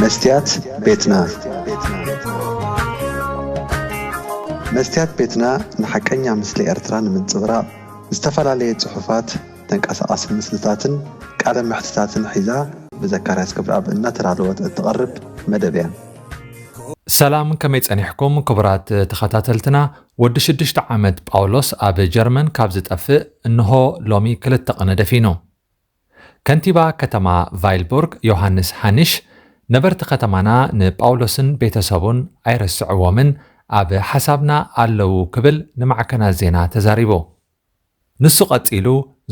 መስትያት ቤትና። መስትያት ቤትና ንሓቀኛ ምስሊ ኤርትራ ንምንጽብራቕ ዝተፈላለየ ጽሑፋት፣ ተንቀሳቓሲ ምስልታትን ቃለ መሕትታትን ሒዛ ብዘካርያስ ክብረኣብ እናተዳለወት እትቐርብ መደብ እያ። ሰላም፣ ከመይ ጸኒሕኩም ክቡራት ተኸታተልትና? ወዲ ሽዱሽተ ዓመት ጳውሎስ ኣብ ጀርመን ካብ ዝጠፍእ እንሆ ሎሚ ክልተ ቕነ ደፊኑ። ከንቲባ ከተማ ቫይልቡርግ ዮሃንስ ሃኒሽ፣ ነበርቲ ከተማና ንጳውሎስን ቤተሰቡን ኣይረስዕዎምን፣ ኣብ ሓሳብና ኣለዉ ክብል ንማዕከናት ዜና ተዛሪቡ። ንሱ ቀጺሉ፣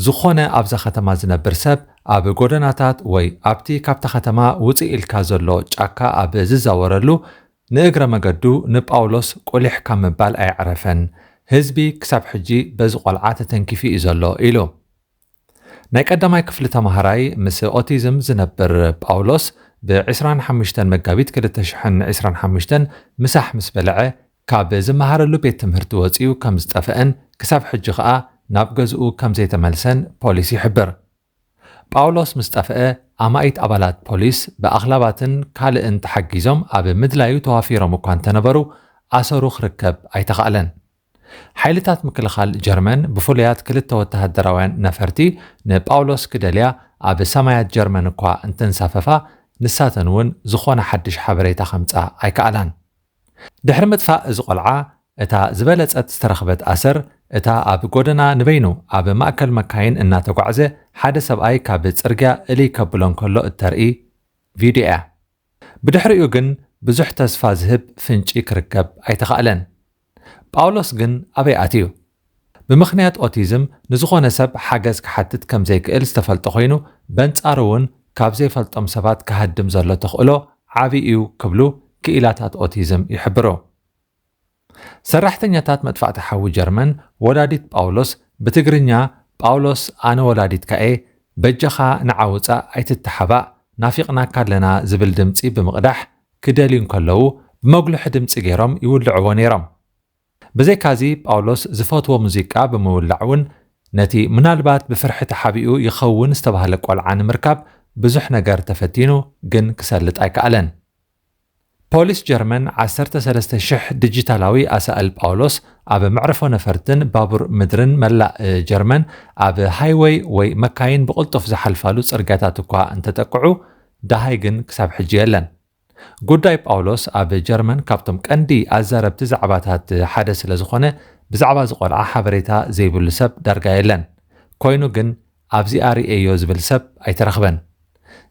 ዝኾነ ኣብዛ ከተማ ዝነብር ሰብ ኣብ ጎደናታት ወይ ኣብቲ ካብታ ከተማ ውጽእ ኢልካ ዘሎ ጫካ ኣብ ዝዛወረሉ ንእግረ መገዱ ንጳውሎስ ቁሊሕ ካብ ምባል ኣየዕረፈን። ህዝቢ ክሳብ ሕጂ በዚ ቆልዓ ተተንኪፉ እዩ ዘሎ ኢሉ። ናይ ቀዳማይ ክፍሊ ተማሃራይ ምስ ኦቲዝም ዝነብር ጳውሎስ ብ ዕስራን ሓሙሽተን መጋቢት ክልተ ሽሕን ዕስራን ሓሙሽተን ምሳሕ ምስ በልዐ ካብ ዝመሃረሉ ቤት ትምህርቲ ወጺኡ ከም ዝጠፍአን ክሳብ ሕጂ ኸኣ ናብ ገዝኡ ከም ዘይተመልሰን ፖሊስ ይሕብር። ጳውሎስ ምስ ጠፍአ ኣማኢት ኣባላት ፖሊስ ብኣኽላባትን ካልእን ተሓጊዞም ኣብ ምድላዩ ተዋፊሮም እኳ እንተነበሩ ኣሰሩ ክርከብ ኣይተኻእለን። ሓይልታት ምክልኻል ጀርመን ብፍሉያት ክልተ ወተሃደራውያን ነፈርቲ ንጳውሎስ ክደልያ ኣብ ሰማያት ጀርመን እኳ እንተንሳፈፋ፣ ንሳተን እውን ዝኾነ ሓድሽ ሓበሬታ ከምጻ ኣይከኣላን። ድሕሪ ምጥፋእ እዚ ቆልዓ፣ እታ ዝበለጸት ዝተረኽበት ኣሰር፣ እታ ኣብ ጎደና ንበይኑ ኣብ ማእከል መካይን እናተጓዕዘ ሓደ ሰብኣይ ካብ ጽርግያ እልይ ከብሎ እንከሎ እተርኢ ቪድዮ እያ። ብድሕሪኡ ግን ብዙሕ ተስፋ ዝህብ ፍንጪ ክርከብ ኣይተኻእለን። ጳውሎስ ግን ኣበይ ኣትዩ? ብምኽንያት ኦቲዝም ንዝኾነ ሰብ ሓገዝ ክሓትት ከም ዘይክእል ዝተፈልጠ ኮይኑ፣ በንጻሩ እውን ካብ ዘይፈልጦም ሰባት ክሃድም ዘሎ ተኽእሎ ዓቢ እዩ ክብሉ ክኢላታት ኦቲዝም ይሕብሩ። ሰራሕተኛታት መጥፋእቲ ሓዊ ጀርመን ወላዲት ጳውሎስ፣ ብትግርኛ "ጳውሎስ ኣነ ወላዲትካ እየ፣ በጃኻ ንዓ ውጻእ ኣይትተሓባእ፣ ናፊቕናካ ኣለና" ዝብል ድምጺ ብምቕዳሕ ክደልዩ እንከለዉ ብመጉልሒ ድምጺ ገይሮም ይውልዕዎ ነይሮም። ብዘይካዚ ጳውሎስ ዝፈትዎ ሙዚቃ ብምውላዕ እውን ነቲ ምናልባት ብፍርሒ ተሓቢኡ ይኸውን ዝተባህለ ቆልዓ ንምርካብ ብዙሕ ነገር ተፈቲኑ ግን ክሰልጥ ኣይከኣለን። ፖሊስ ጀርመን ዓሰርተ ሰለስተ ሽሕ ዲጂታላዊ ኣሳእል ጳውሎስ ኣብ መዕርፎ ነፈርትን ባቡር ምድርን መላእ ጀርመን ኣብ ሃይወይ ወይ መካይን ብቕልጡፍ ዝሓልፋሉ ጽርግያታት እኳ እንተጠቅዑ ደሃይ ግን ክሳብ ሕጂ የለን። ጉዳይ ጳውሎስ ኣብ ጀርመን ካብቶም ቀንዲ ኣዛረብቲ ዛዕባታት ሓደ ስለ ዝኾነ ብዛዕባ እዚ ቆልዓ ሓበሬታ ዘይብሉ ሰብ ዳርጋ የለን። ኮይኑ ግን ኣብዚኣ ርእየዮ ዝብል ሰብ ኣይተረኽበን።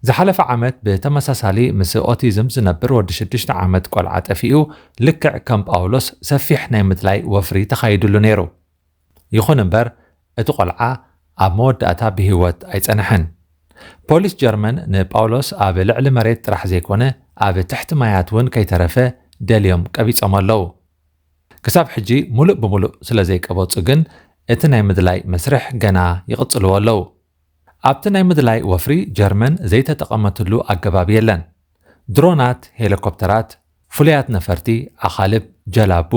ዝሓለፈ ዓመት ብተመሳሳሊ ምስ ኦቲዝም ዝነብር ወዲ ሽዱሽተ ዓመት ቆልዓ ጠፊኡ ልክዕ ከም ጳውሎስ ሰፊሕ ናይ ምድላይ ወፍሪ ተኻይድሉ ነይሩ። ይኹን እምበር እቲ ቆልዓ ኣብ መወዳእታ ብህይወት ኣይጸንሐን። ፖሊስ ጀርመን ንጳውሎስ ኣብ ልዕሊ መሬት ጥራሕ ዘይኮነ ኣብ ትሕቲ ማያት እውን ከይተረፈ ደልዮም ቀቢጾም ኣለዉ። ክሳብ ሕጂ ሙሉእ ብሙሉእ ስለ ዘይቀበጹ ግን እቲ ናይ ምድላይ መስርሕ ገና ይቕጽልዎ ኣለዉ። ኣብቲ ናይ ምድላይ ወፍሪ ጀርመን ዘይተጠቐመትሉ ኣገባብ የለን። ድሮናት፣ ሄሊኮፕተራት፣ ፍሉያት ነፈርቲ፣ ኣኻልብ፣ ጀላቡ፣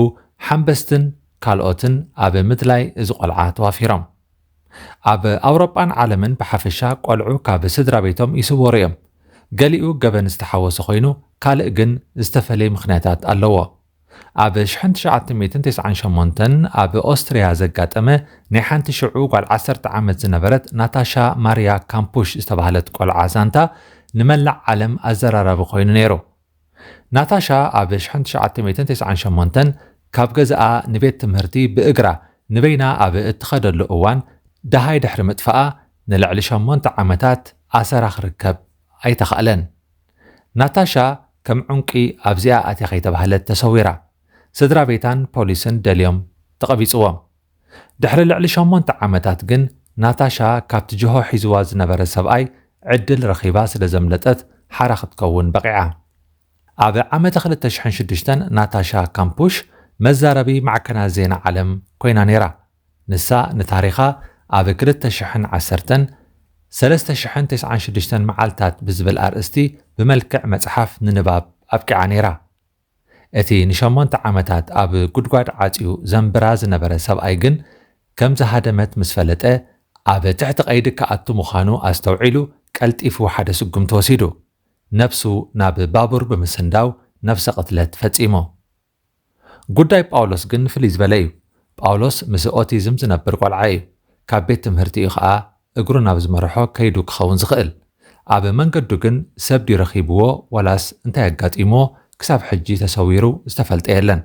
ሓምበስትን ካልኦትን ኣብ ምድላይ እዚ ቆልዓ ተዋፊሮም። ኣብ ኣውሮጳን ዓለምን ብሓፈሻ ቆልዑ ካብ ስድራ ቤቶም ይስወሩ እዮም። ገሊኡ ገበን ዝተሓወሶ ኮይኑ ካልእ ግን ዝተፈለየ ምኽንያታት ኣለዎ። ኣብ ሽሕን ትሽዓተ ሚእትን ተስዓን ሸሞንተን ኣብ ኦስትርያ ዘጋጠመ ናይ ሓንቲ ሽዑ ጓል ዓሰርተ ዓመት ዝነበረት ናታሻ ማርያ ካምፑሽ ዝተባህለት ቆልዓ ዛንታ ንመላእ ዓለም ኣዘራራቢ ኮይኑ ነይሩ። ናታሻ ኣብ ሽሕን ትሽዓተ ሚእትን ተስዓን ሸሞንተን ካብ ገዛኣ ንቤት ትምህርቲ ብእግራ ንበይና ኣብ እትኸደሉ እዋን ደሃይ ድሕሪ ምጥፋኣ ንልዕሊ ሸሞንተ ዓመታት ኣሰራ ክርከብ ኣይተኻእለን። ናታሻ ከም ዕንቂ ኣብዚኣ ኣትያ ከይተባህለት ተሰዊራ። ስድራ ቤታን ፖሊስን ደልዮም ተቐቢጽዎም። ድሕሪ ልዕሊ ሸሞንተ ዓመታት ግን ናታሻ ካብቲ ጅሆ ሒዝዋ ዝነበረ ሰብኣይ ዕድል ረኺባ ስለ ዘምለጠት ሓራ ክትከውን በቒዓ። ኣብ ዓመተ ክልተ ሽሕን ሽዱሽተን ናታሻ ካምፑሽ መዛረቢ ማዕከናት ዜና ዓለም ኮይና ነይራ። ንሳ ንታሪኻ ኣብ ክልተ ሽሕን ዓሰርተን ሰለስተ ሽሕን ተስዓን ሽዱሽተን መዓልታት ብዝብል ኣርእስቲ ብመልክዕ መጽሓፍ ንንባብ ኣብቂዓ ነይራ። እቲ ንሸሞንተ ዓመታት ኣብ ጉድጓድ ዓጽዩ ዘንብራ ዝነበረ ሰብኣይ ግን ከም ዝሃደመት ምስ ፈለጠ፣ ኣብ ትሕቲ ቀይዲ ክኣቱ ምዃኑ ኣስተውዒሉ ቀልጢፉ ሓደ ስጉምቲ ወሲዱ። ነብሱ ናብ ባቡር ብምስንዳው ነብሰ ቅትለት ፈጺሙ። ጉዳይ ጳውሎስ ግን ፍልይ ዝበለ እዩ። ጳውሎስ ምስ ኦቲዝም ዝነብር ቆልዓ እዩ። ካብ ቤት ትምህርቲ እዩ ኸኣ እግሩ ናብ ዝመርሖ ከይዱ ክኸውን ዝኽእል። ኣብ መንገዱ ግን ሰብ ድዩ ረኺብዎ ዋላስ እንታይ ኣጋጢምዎ ክሳብ ሕጂ ተሰዊሩ ዝተፈልጠ የለን።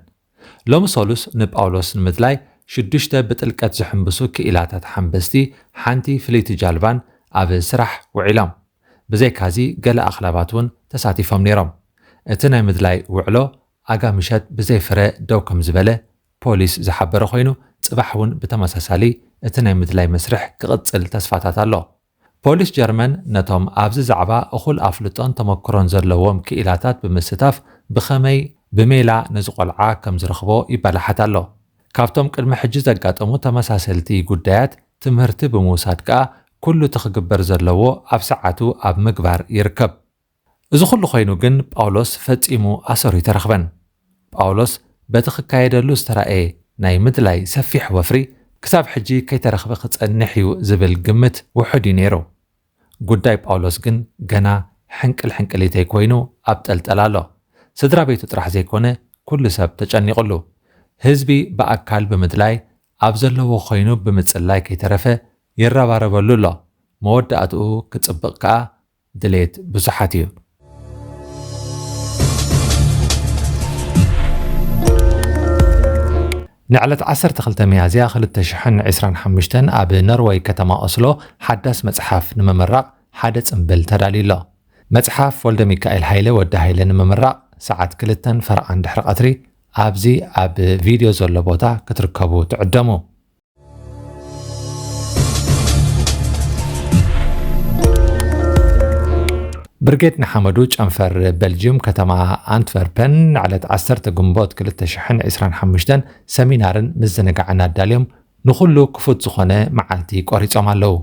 ሎሚ ሰሉስ ንጳውሎስ ንምድላይ ሽዱሽተ ብጥልቀት ዝሕምብሱ ክኢላታት ሓምበስቲ ሓንቲ ፍልይቲ ጃልባን ኣብ ስራሕ ውዒሎም። ብዘይካዚ ገለ ኣኽላባት እውን ተሳቲፎም ነይሮም። እቲ ናይ ምድላይ ውዕሎ ኣጋ ምሸት ብዘይ ፍረ ደው ከም ዝበለ ፖሊስ ዝሓበረ ኮይኑ፣ ጽባሕ እውን ብተመሳሳሊ እቲ ናይ ምድላይ መስርሕ ክቕጽል ተስፋታት ኣሎ። ፖሊስ ጀርመን ነቶም ኣብዚ ዛዕባ እኹል ኣፍልጦን ተመክሮን ዘለዎም ክኢላታት ብምስታፍ ብኸመይ ብሜላ ነዚ ቆልዓ ከም ዝረኽቦ ይበላሓት ኣሎ። ካብቶም ቅድሚ ሕጂ ዘጋጠሙ ተመሳሰልቲ ጉዳያት ትምህርቲ ብምውሳድ ከኣ ኩሉ እቲ ክግበር ዘለዎ ኣብ ሰዓቱ ኣብ ምግባር ይርከብ። እዚ ኩሉ ኮይኑ ግን ጳውሎስ ፈጺሙ ኣሰሩ ይተረኽበን። ጳውሎስ በቲ ክካየደሉ ዝተራእየ ናይ ምድላይ ሰፊሕ ወፍሪ ክሳብ ሕጂ ከይተረኽበ ክጸንሕ እዩ ዝብል ግምት ውሑድ እዩ ነይሩ። ጉዳይ ጳውሎስ ግን ገና ሕንቅል ሕንቅሊተይ ኮይኑ ኣብ ጠልጠል ኣሎ። ስድራ ቤቱ ጥራሕ ዘይኮነ ኩሉ ሰብ ተጨኒቑሉ። ህዝቢ ብኣካል ብምድላይ ኣብ ዘለዎ ኮይኑ ብምጽላይ ከይተረፈ ይረባረበሉ ኣሎ። መወዳእትኡ ክጽብቕ ከኣ ድሌት ብዙሓት እዩ። ንዕለት ዓሰርተ ክልተ ሚያዝያ ክልተ ሽሕን ዕስራን ሓሙሽተን ኣብ ነርወይ ከተማ ኦስሎ ሓዳስ መጽሓፍ ንምምራቕ ሓደ ጽምብል ተዳልዩ ኣሎ። መጽሓፍ ወልደ ሚካኤል ሃይለ ወዲ ሃይለ ንምምራቕ ሰዓት ክልተን ፈረቓን ድሕሪ ቀትሪ ኣብዚ ኣብ ቪድዮ ዘሎ ቦታ ክትርከቡ ትዕደሙ። ብርጌድ ንሓመዱ ጨንፈር በልጅዩም ከተማ ኣንትቨርፐን ንዕለት ዓሰርተ ግንቦት ክልተ ሽሕን ዕስራን ሓሙሽተን ሰሚናርን ምዝንጋዕን ኣዳልዮም ንኹሉ ክፉት ዝኾነ መዓልቲ ቆሪጾም ኣለዉ።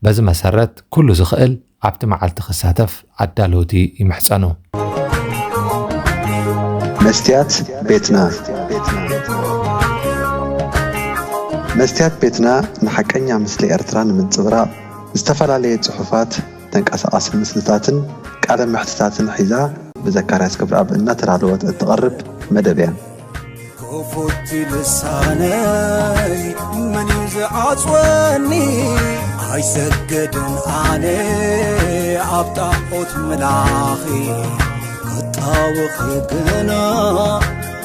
በዚ መሰረት ኩሉ ዝኽእል ኣብቲ መዓልቲ ክሳተፍ ኣዳለውቲ ይምሕጸኑ። መስትያት ቤትና መስትያት ቤትና ንሓቀኛ ምስሊ ኤርትራ ንምንጽብራቕ ዝተፈላለየ ጽሑፋት፣ ተንቀሳቓሲ ምስልታትን ቃለ መሕትታትን ሒዛ ብዘካርያስ ክብረኣብ እናተዳለወት እትቐርብ መደብ እያ። ክፉት ልሳነይ መን እዩ ዝዓጽወኒ? ኣይሰገድን ኣነ ኣብ ጣዖት ምላኺ ክጣወኺ ግና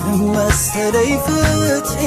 ንመሰለይ ፍትሒ